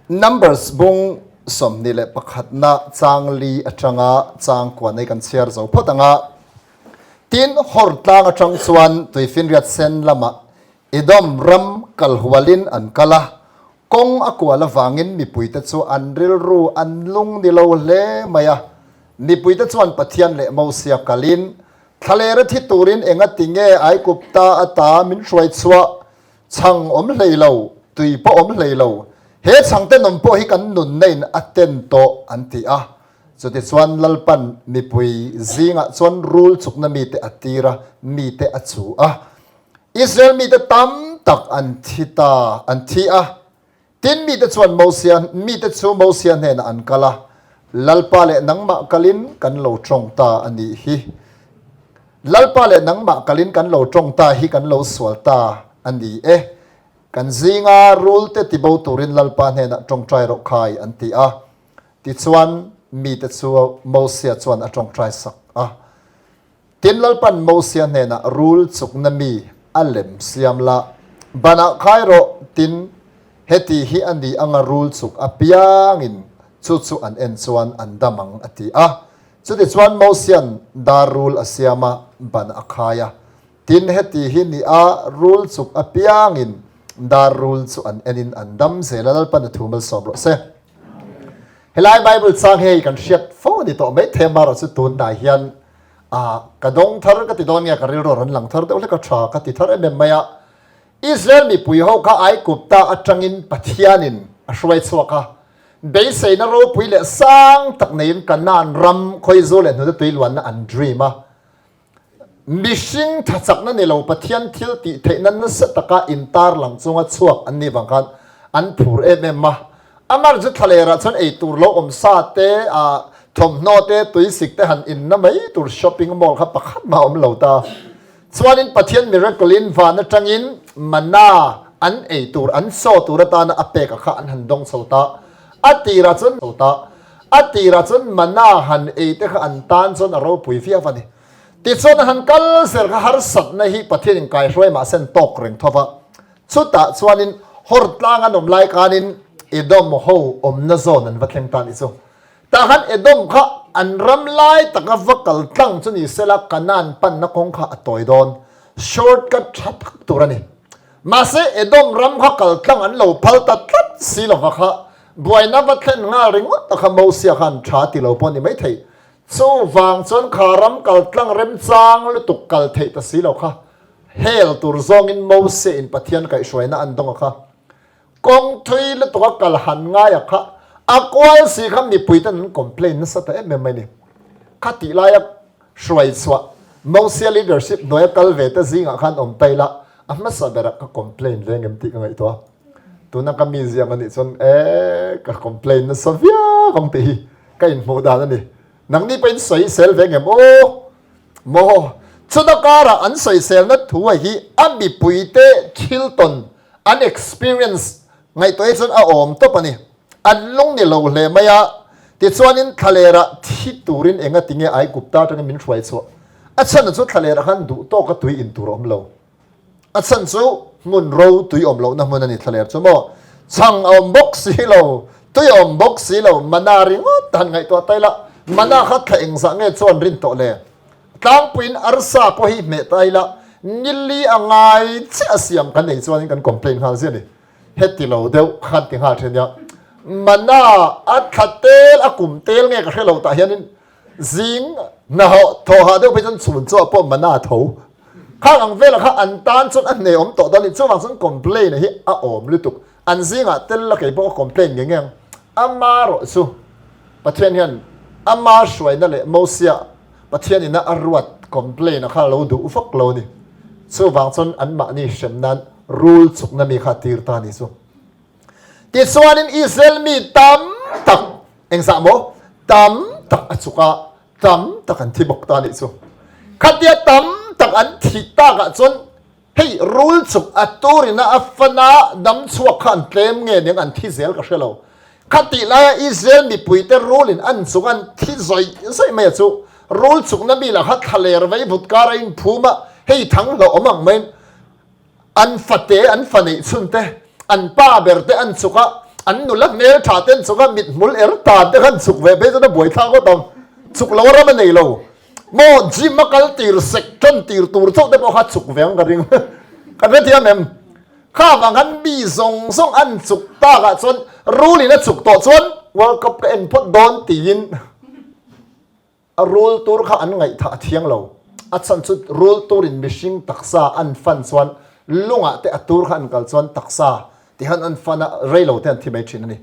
Numbers bung 21na chang li atanga chang kuan nei kan chhiar zo phawt anga. Tin, Hor tlang atang chuan Tuifinriat sen lamah Edom ram kal hualin an kal a, kawng a kual avangin mipuite chu an rilru an lung ni lo hle mai a. Mipuite chuan Pathian leh Mosia kalin, Thlalera thi turin engati nge Aigupta ata min hruai chhuah? Chhang awm hlei lo, tui pawh awm hlei lo. He chhang tenawm pawh hi kan nunna in a ten tawh an ti a. Chutichuan Lalpan mipui zingah chuan rul chukna mite a tir a, mite a chu a. Israel mite tam tak an thi ta, an thi a. Tin mite chuan Mosia, mite chu Mosia hnenah an kal a, Lalpa leh nangmah kalin kan lo tawng ta a nih hi. Lalpa leh nangmah kalin kan lo tawng ta hi kan lo sual ta a ni e. Kan zinga rulte tibo turin Lalpa hnenah tawngtai rawh khai an ti a. Tichuan mite chu Mosia chuan a tawngtai sak a. Tin Lalpan Mosia hnenah rul chukna mi a lem siam la, banah khai rawh, tin heti hi a ni anga rul chuk apiangin chu chu an en chuan an dam ang a ti a. Chutichuan Mosia'n dar rul a siam a, ban a khai a. Tin heti hi ni a rul chuk apiangin dar rul chu an enin an dam zel a, Lalpan a thu malsawm rawh se. Helai Bible chang hi hei kan hriat fo a ni tawh mai thei a, marawh chu tunhnai hian ka dawng thar ka ti dawn nge ka rilru a rawn lang thar deuh hlek a tha ka ti thar em em mai a. Israel mipui ho kha Aigupta atangin Pathianin a hruai chhuak a, beiseina ropui leh sang tak neiin Kanaan ram khawizu leh hnute tui luanna an dream a. Mihring thachakna ni lo Pathian thil tih theihna nasa taka intarlang chunga chhuak an nih vang khan an phur em em a. Amar chu thlalerah chuan ei tur lo awm sa te, thawmhnaw te, tuisik te han inna mai tur shopping mall kha pakhat mah a awm lo ta. Chuanin Pathian miracle in van atangin manna an ei tur, an chaw tur atana a pek a kha an han dawng chho ta. A tirah chuan chho ta. A tirah chuan manna han ei te kha an tan chuan a ropui viau a ni. Tichuan a han kal zel kha harsatna hi Pathian in kaihruai mahse an tawk reng tho va. Chutah chuanin Hor tlang an awm lai kanin Edom ho awmna zawn an va thleng ta a nih chu. Tah khan Edom kha an ram lai taka va kal tlang chu ni sela Kanaan panna kawng kha a tawi dawn. Shortcut tha tak tur a ni. Mahse Edom ram kha kal tlang an lo phal ta tlat si lova kha buaina va thlen nghal ringawt a kha Mosia khan tha ti lo pawh a ni maithei. Chuvang chuan kha ram kal tlang remchang lutuk kal theih ta si lo kha hel tur zawngin Mose in Pathian kaihhruaina an dawng a kha. Kawng thui lutuk a kal han ngai a kha a kual si kha mipui ten an complain nasa ta em em mai ni. Kha tih laia hruai chhuah Mose leadership hnuaia kal ve te zingah khan awm ta ila a hmasa berah ka complain veng em tih ka ngaihtuah a. Tuna ka mi ziak anih chuan e ka complain nasa viau ang tih hi ka inhmuh dan a ni. Nangni pawhin sawisel ve ngem aw? Maw? Chuna karah an sawiselna thu a hi a mipuite thil tawn, an experience ngaihtuah hi chuan a awm tawp a ni. An lung ni lo hle mai a, tichuanin thlalerah thi turin engati nge Aigupta atangin min hruai chhuah? A chhan chu thlalerah khan duh tawka tui in tur a awm lo. A chhan chu hmun ro tui awm lohna hmun a ni thlaler chu maw? Chhang a awm bawk si lo, tui a awm bawk si lo, mana ringawt han ngaihtuah ta ila, mana kha thla engzah nge chuan rin tawh le? Tlangpuiin arsa pawh hi hmeh ta ila, nili a ngai chiah a siam kan nei chuanin kan complain nghal zia ni. Heti lo deuh khan ti nghal thin nia. Mana a thla tel, a kum tel nge ka hre lo tah hianin Zing hna thaw hah deuh phei chuan chhun chu a pawh mana tho. Khang ang velah kha an tan chuan a hne awm tawh dawn a ni. Chuvang chuan complain hi a awm lutuk. An zingah tel la kei pawh ka complain nge nge ang. Ama rawh chu Pathian hian ama hruaina leh Mosia Pathian ina a ruat complain a kha lo duh vak lo a ni. Chuvang chuan anmahni hrem nan rul chukna mi kha a tir ta a ni chu. Tichuanin Israel mi tam tak, engzah maw? Tam tak a chuk a, tam tak an thi bawk ta nih chu. Khatia tam tak an thih takah chuan hei rul chuk a turina a fana dam chhuak kha an tlem nge niang an thi zel ka hre lo. Khatih laia Israel mipuite rulin an chung an thi zawih zawih mai a chu. Rul chukna mi lah kha thlaler vei vut kar a inphum a, hei thang hlauh awm ang maiin An fate, an fa neih chhun te, an pa ber te an chuk a, An nula hmel tha ten chuk a, mithmul er tan te khan chuk ve phei chuan a buaithlak ngawt ang. Chuk lo a ram a nei lo. Maw gym a kal tir sek tan tir tur chauh te pawh kha chuk ve ang ka ring. Kan hrethiam em? Kha vang khan mi zawng zawng an chuk tak ah chuan rul in a chuk tawh chuan World Cup ka en phawt dawn tiin a rul tur kha an ngaihthah a thiang lo. A chhan chu rul tur in mihring taksa an fan chuan lungah te a tur kha an kal chuan taksa ti khan an fan a rei lo te an thi mai thin a ni.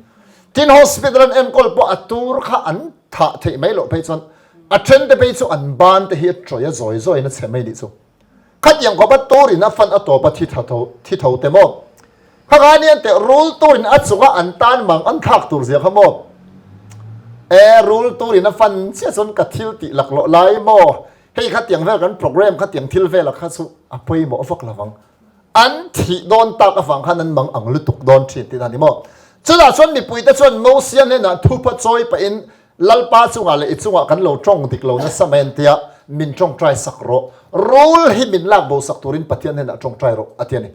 Tin hospital an enkawl pawh a tur kha an thah theih mai loh phei chuan a then te phei chu an ban te hi a tawih a zawi zawiin a chhe mai nih chu. Khatiang khawpa turin a fan a tawp a thi tha tho thi tho te maw? Kha kha anian teh rul turin a chunga an tan mang an thlak tur zia kha maw? E rul turin a fan chiah chuan ka thil tih laklawh lai maw? Hei khatiang vel kan program khatiang thil vela kha chu a pawimawh vak lo vang. An thih dawn tak avang khan an mang ang lutuk dawn thin tih a ni maw? Chutah chuan mipuite chuan Mosia hnenah thupa chawi pahin Lalpa chungah leh i chungah kan lo tawng dik lo nasa mai an tia, min tawngtai sak rawh. Rul hi min lak bo sak turin Pathian hnenah tawngtai rawh a ti a ni.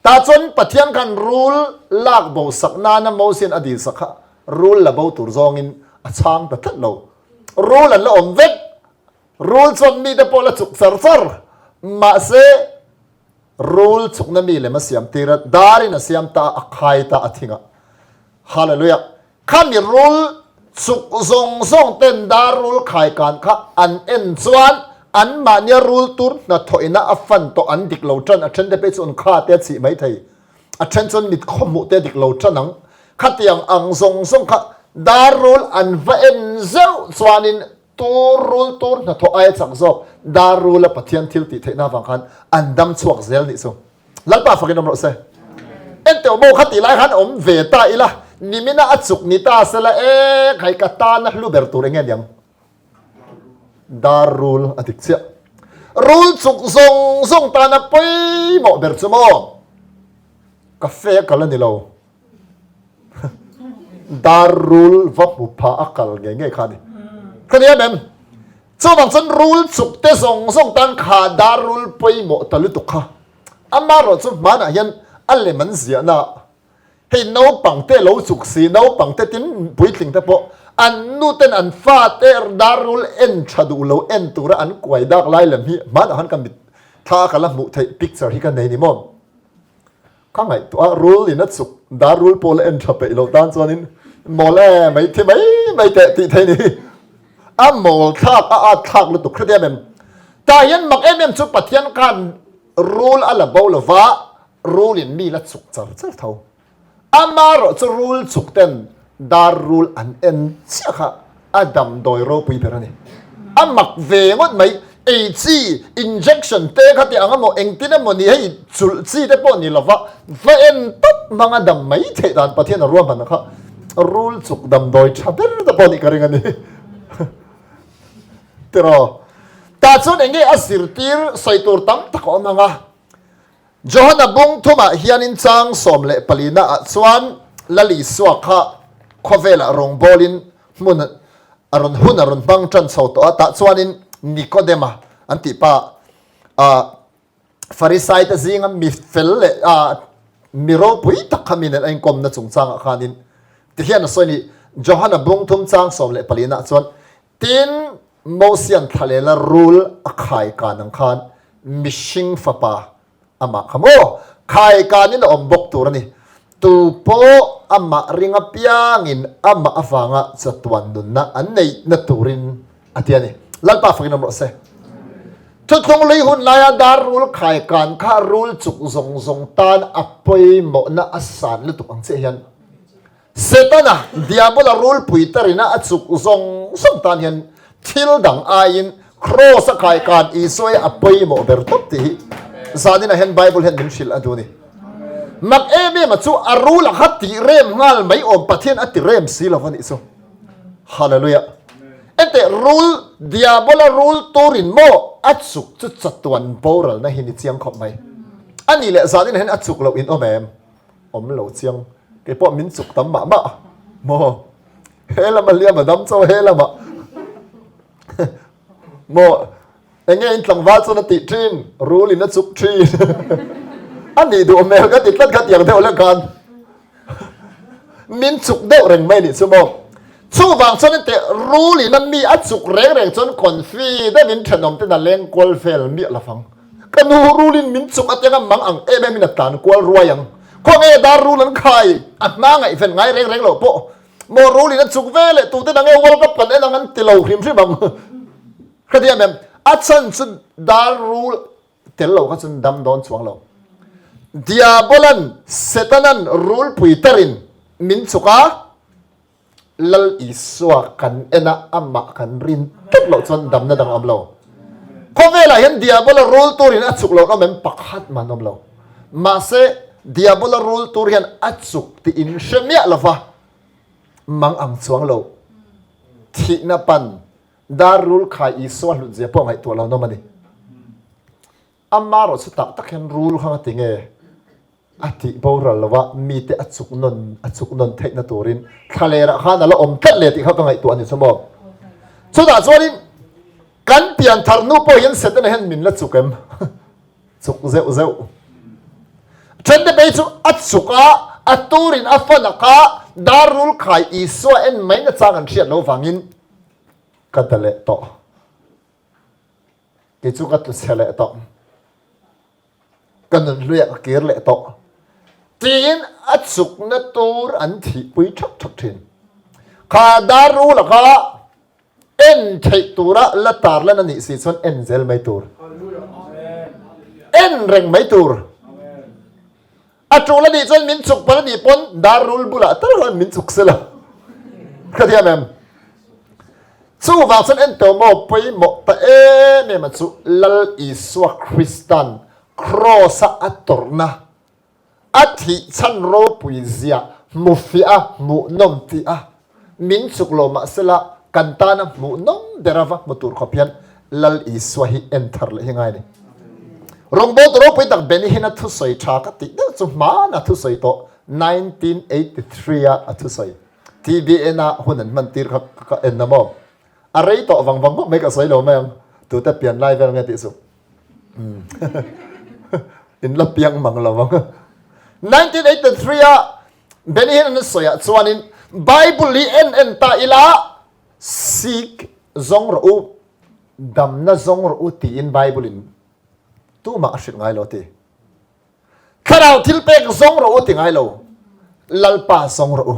Tah chuan Pathian khan rul lak bo sak nana Mosian a dil sak kha rul la bo tur zawngin a chhang ta tlat lo. Rul an la awm vek. Rul chuan mite pawh la chuk char char. Mahse, Rul chukna mi lem a siam tir a, darin a siam ta a, a khai ta a thing a. Hallelujah! Khami rul chuk zawng zawng ten dar rul khai kan kha an en chuan anmahnia rul tur hnathawhina a fan tawh an dik lo tan, a then te pei chu an kha te a chih mai thei, a then chuan mit khaw hmuh te a dik lo tan ang. Khatiang ang zawng zawng kha dar rul an va en zeuh chuanin Tur rul tur hnathawh aia chak zawk dar rula Pathian thil tih theihna avang khan an dam chhuak zel nih chu. Lalpa fakin awm rawh se. Enteh maw kha tih lai khan awm ve ta ila, nimina a chuk ni ta sela e khai ka tana hlu ber tur enge niang? Dar rul a dik chiah. Rul chuk zawng zawng tana pawimawh ber chu maw? Cafe a kal a ni lo. Dar rul va hmu pha a kal ngei ngei kha a ni. Ka ni em em? Chuvang chuan rul chuk te zawng zawng tan kha dar rul pawimawh ta lutuk kha. Amaherawh chu hmanah hian a lem an ziahna hei naupang te lo chuk si, naupang te tin puitling te pawh an nu ten an fa te dar rul en tha duh lo en tura an kuai dak lai lem hi hmanah khan ka mit thla a ka la hmuh theih picture hi ka nei ni maw? Ka ngaihtuah a, rul in a chuk dar rul pawh la en tha peih loh tan chuanin mawl e mai thi mai mai teh tih thei ni. A mawl thlak a at thlak lutuk hret em em. Tah hian mak em em chu Pathian khan rul a la bo lova, rul in mi la chuk char char tho. Amaherawh chu rul chuk ten dar rul an en chiah kha a damdawi ropui ber a ni. A mak ve ngawt mai, ei chi, injection te kha tih ang emaw engtin emaw ni hei chulh chi te pawh ni lova va en tawp hmang a dam mai theih dan Pathian a ruahman kha rul chuk damdawi tha ber te pawh nih ka ring a ni. Tiraw? Tah chuan enge a zirtir sawi tur tam tak a awm ang a. Johana bung thumah hianin chang 14 ah chuan Lal Isua kha khawvelah rawngbawlin hmun a rawn hun a rawn hmang tan chho tawh a, tah chuanin Nikodema an tih pa Farisai te zinga mi fel leh mi ropui tak kha mi nen a inkawmna chungchangah khanin tihian a sawi a ni, Johana bung thum chang 14 ah chuan Tin, Mosian thlalela rul a khaikan ang khan mihring fapa amah kha maw khaikanin a awm bawk tur a ni. Tu pawh amah ring apiangin amah avanga chatuan nunna an neihna turin a ti a ni. Lalpa fakin awm rawh se. Thuthlung lui hun laia dar rul khaikan kha rul chuk zawng zawng tan a pawimawhna a san lutuk ang chiah hian Setana, Diabola rulpui tarina a chuk zawng zawng tan hian thil dang aiin Kraws a khaikan Isua hi a pawimawh ber tawp tih hi zaninah hian Bible hian min hrilh a duh a ni. Mak em em a chu a rul a kha tih rem nghal mai awm Pathian a ti rem si lo a nih chu. Hallelujah. Enteh rul, Diabola rul turin maw a chuk chu chatuan boralna hi ni chiang khawp mai. A nih leh zaninah hian a chuk loh in awm em? Awm lo chiang. Kei pawh min chuk tam mah mah maw. He lama hliam a dam chauh he lama maw enge in tlangval chuan a tih thin rul in a chuk thin a nih duh hmel ka ti tlat kha tiang deuh lek khan. Min chuk deuh reng mai nih chu maw. Chuvang chuan in teh rul in a mi a chuk reng reng chuan confi deuhin thenawm ten a leng kual vel miah lo vang. Ka nu rul in min chuk atanga mang ang em em in a tlan kual ruai ang. Khawnge dar rul an khai a hma ngaihven ngai reng reng loh pawh maw rul in a chuk ve leh tute dang e World Cup kan en ang an ti lo hrim hrim ang. Hrethiam em? A chhan chu dar rul tel lo kha chuan dam dawn chuang lo. Diabolan, Setanan rulpui tarin min chuk a, Lal Isua kan en a, amah kan rin tlat loh chuan damna dang a awm lo. Khawvelah hian Diabola rul turin a chuk loh an awm em? Pakhat mah an awm lo. Mahse, Diabola rul tur hian a chuk tih in hre miah lova, mang ang chuang lo. Thihna pan Dar rul khai Isua hlut zia pawh ngaihtuah lo nawm a ni. Ama erawh chu tak tak hian rul kha ngati nge a tih boral lo a, mite a chuk nawn a chuk nawn theihna turin thlalerah khan a la awm tlat le tih kha ka ngaihtuah a ni chu maw. Chutah chuanin kan pianthar hnu pawh hian Setana hian min la chuk em? Chuk zeuh zeuh. Thente phei chu a chuk a, a turin a fan a kha dar rul khai Isua en mai nachang an hriat lo vangin Ka ta leh tawh. Kei chu ka tlu chhe leh tawh. Ka nun hluiah ka kir leh tawh. Tiin a chukna tur an thihpui thak thak thin. Kha dar rula kha en theih tura la tar lan a nih si chuan en zel mai tur. En reng mai tur. A tul a nih chuan min chuk palh a nih pawn dar rul bulah tal khan min chuk sela. Ka thiam em? Chuvang chuan en tawh maw pawimawh ta em em a chu Lal Isua Kristan kraws a a tawrhna a thih chhan ropui zia hmu fiah a hmuhnawm tih a Min chuk lo mahsela kan tana hmuhnawm ber ava hmu tur khawp hian Lal Isua hi en thar leh hi ngai a ni. Rawngbawltu ropui tak Benny Hinn a thusawi tha ka tih deuh chu hmana thusawi tawh 1983 a a thusawi TBN a hun an hman tir kha ka en a maw? A rei tawh vang vang khawp mai ka sawi lo mai ang tute pian lai vel nge tih chu. In la piang mang lo ang. 1983 a Benny hian an sawi ah chuanin Bible hi en en ta ila seek zawng rawh u, damna zawng rawh u tiin Bible in tumah a hrilh ngai lo ti. Thlarau thil pek zawng rawh u ti ngai lo. Lalpa zawng rawh u,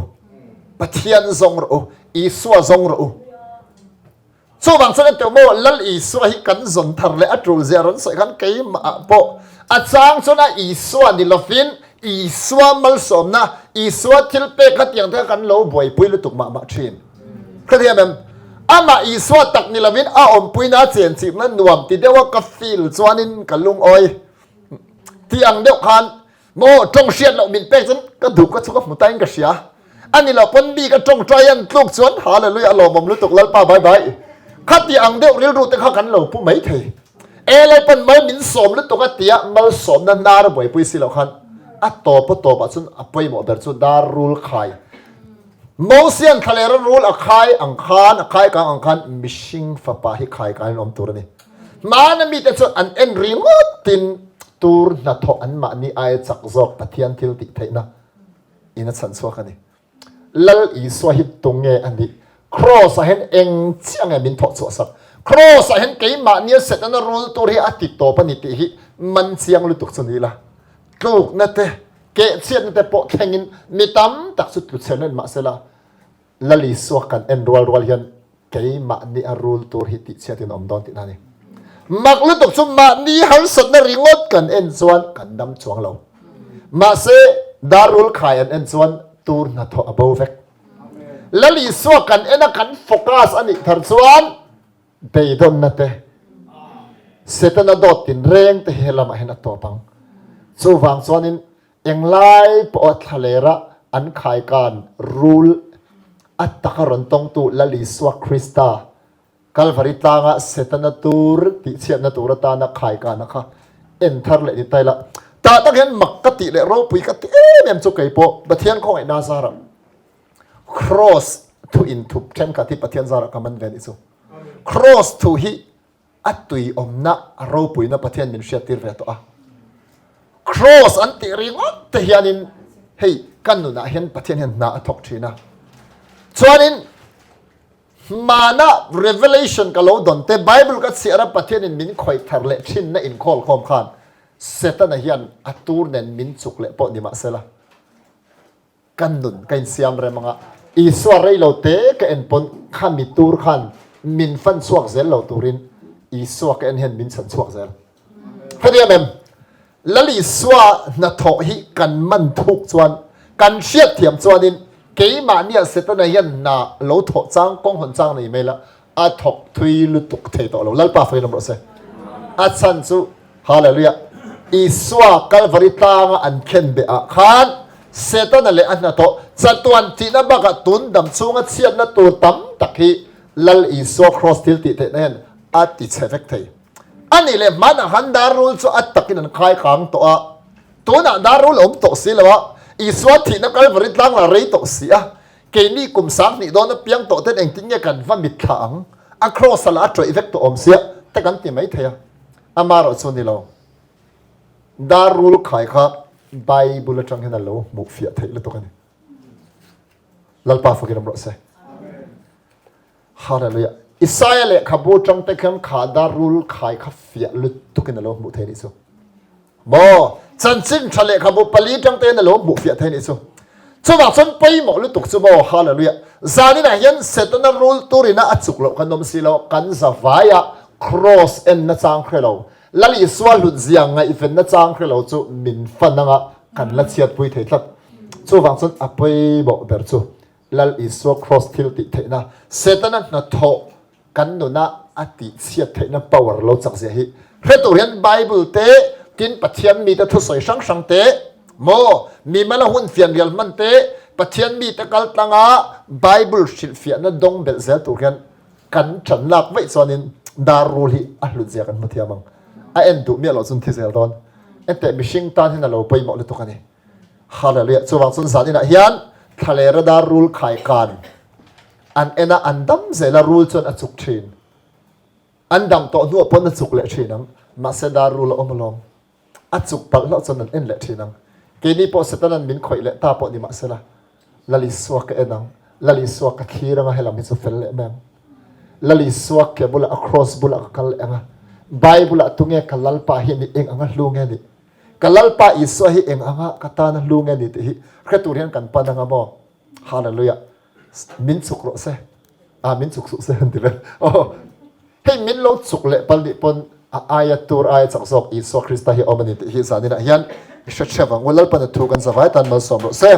Pathian zawng rawh u, Isua zawng rawh u. Chuvang chuan engtiang maw Lal Isua hi kan zawn thar leh a tul zia rawn sawi khan keimah ah pawh a chang chuan a Isua ni lovin Isua malsawmna, Isua thil pek kha tiang te kha kan lo buaipui lutuk mah mah thin. Hrethiam em? Amah Isua tak ni lovin a awmpuina a chenchihna nuam ti deuh a ka feel chuanin ka lungawi tih ang deuh khan Maw tawng hriat loh min pek chuan ka duh ka chu ka hmu ta in ka hria. A ni lo pawn mi ka tawngtai an tluk chuan Hallelujah a lawmawm lutuk Lalpa bye bye. Khati ang deuh rilru te kha kan lo pu mai thei. E Lalpan mal min sawm lutuk a tia malsawmna hnar a buaipui si loh khan a tawp a tawpah chuan a pawimawh ber chu dar rul khai. Mosian thlalera rul a khai ang khan a khai kang ang khan mihring fapa hi khai kain awm tur a ni. Hmana mite chuan an en ringawtin tur hnathawh anmahni aia chak zawk Pathian thil tih theihna in a chhan chhuak a ni. Lal Isua hi tunge a nih? Kraws-ah hian eng chiah nge min thawh chhuah sak? Kraws-ah hian keimahnia Setana rul tur hi a ti tawp a ni tih hi man chiang lutuk chu ni ila. Tlukna te, kehchhiatna te pawh thlengin mi tam tak chu tlu chhe hlen mahsela, Lal Isua kan en rual rual hian keimahni a rul tur hi tihchhiatin a awm dawn tihna a ni. Mak lutuk chu mahni harsatna ringawt kan en chuan kan dam chuang lo. Mahse, dar rul khai an en chuan tur hnathawh a bo vek. Lal Isua kan en a kan focus a nih thar chuan beidawnna te, Setana dawt tinreng te hi helamah hian a tawp ang. Chuvang chuanin Englai pawha thlalera an khaikan rul a taka rawn tawngtu Lal Isua Krista, Kalvari tlanga Setana tur tihchhiatna tur atana khaikana kha en thar leh ni ta ila. Tah tak hian mak ka tih leh ropui ka ti em em chu kei pawh Pathian khawngaihna zarah Kraws thu inthup thenkhat hi Pathian zarah ka man ve anih chu. Kraws thu hi A tui awmna a ropuina Pathian min hriattir ve tawh a. Kraws an tih ringawt te hianin hei kan nunah hian Pathian hian hna a thawk thin a. Chuanin hmana revelation ka lo dawn te Bible ka chhiar a Pathianin min khawih thar leh thinna inkhawl khawm khan Setana hian a tur nen min chuk leh pawh ni mahsela Kan nun ka insiam rem anga Isua rei lo te ka en pawn khami tur khan min fan chhuak zel lo turin Isua ka en hian min chhan chhuak zel. Hetiang em? Lal Isua hnathawh hi kan man thuk chuan kan hriat thiam chuanin keimahnia Setana hian hna lo thawh chang kawng hawn chang nei mai la a thawk thui lutuk thei tawh lo. Lalpa fakin awm rawh se. A chhan chu Hallelujah! Isua Kalvari tlanga an khen beh ah khan Setana leh a hnathawh chatuan tihna bakah tun dam chhunga chhiatna tur tam tak hi Lal Isua Kraws thil tih theihna hian a ti chhe vek thei. Anih leh hmanah khan dar rul chu a takin an khai kang tawh a, tunah dar rul a awm tawh si lo a, Isua thihna Kalvari tlang la rei tawh si a, keini kum 2000 dawn a piang tawh ten engtin nge kan va mitthla ang? A Kraws a lah a tawih vek tawh awm sia te kan ti mai thei a. Amaherawh chu ni lo. Dar rul khai kha Bible atang hian a lo hmuh fiah theih lutuk a ni. Lalpa fakin awm rawh se. Hallelujah. Isaiah lehkhabu atang te khan kha dar rul khai kha fiah lutukin a lo hmuh thei nih chu. Maw chanchin tha lehkhabu pali tang te na lo hmuh fiah thei nih chu. Chuvang chuan pawimawh lutuk chu maw hallelujah. Zaninah hian Setana rul turina a chuk loh kan awm si lo, kan zavaia cross en na chang hre lo, Lal Isua hlut zia ngaihven na chang hre lo chu min fan anga kan la chhiatpui thei tlat. Chuvang chuan a pawimawh ber chu Lal Isua cross thil tih theihna Setana hnathawh kan nuna a tihchhiat theihna power lo chak zia hi hre tur hian Bible te tin Pathian mite thusawi hrang hrang te maw mimala hun fianrial hman te Pathian mite kal tlanga Bible hrilhfiahna dawng belh zel tur hian kan ṭan lak vaih chuanin dar rul hi a hlut zia kan hmu thiam ang. A en duh miah loh chuan thi zel dawn. Enteh mihring tan hian a lo pawimawh lutuk a ni. Hallelujah. Chuvang chuan zan inah hian thlalera dar rul khai kan An en a, an dam zel a, rul chuan a chuk thin. An dam tawh hnuah pawn a chuk leh thin ang. Mahse dar rul a awm alawm. A chuk palh hlauh chuan an en leh thin ang. Keini pawh Setanan min khawih leh ta pawh ni mahsela, Lal Isua ka en ang, Lal Isua ka thlir ang a, helam hi chu fel leh mai ang. Lal Isua ke bulah a cross bulah ka kal leh ang a, Bible ah tunge ka Lalpa hi nih, eng anga hlu nge nih? Ka Lalpa Isua hi eng anga ka tana hlu nge nih tih hi hre tur hian kan pan ang a maw? Hallelujah. Min chuk rawh se. A min chuk suh se an ti vel. Oh. Hei min lo chuk leh pal nih pawn a aia tur aia chak zawk Isua Krista hi a awm a ni tih hi zaninah hian i hre theuh ang. U Lalpan a thu kan zavai tan malsawm rawh se.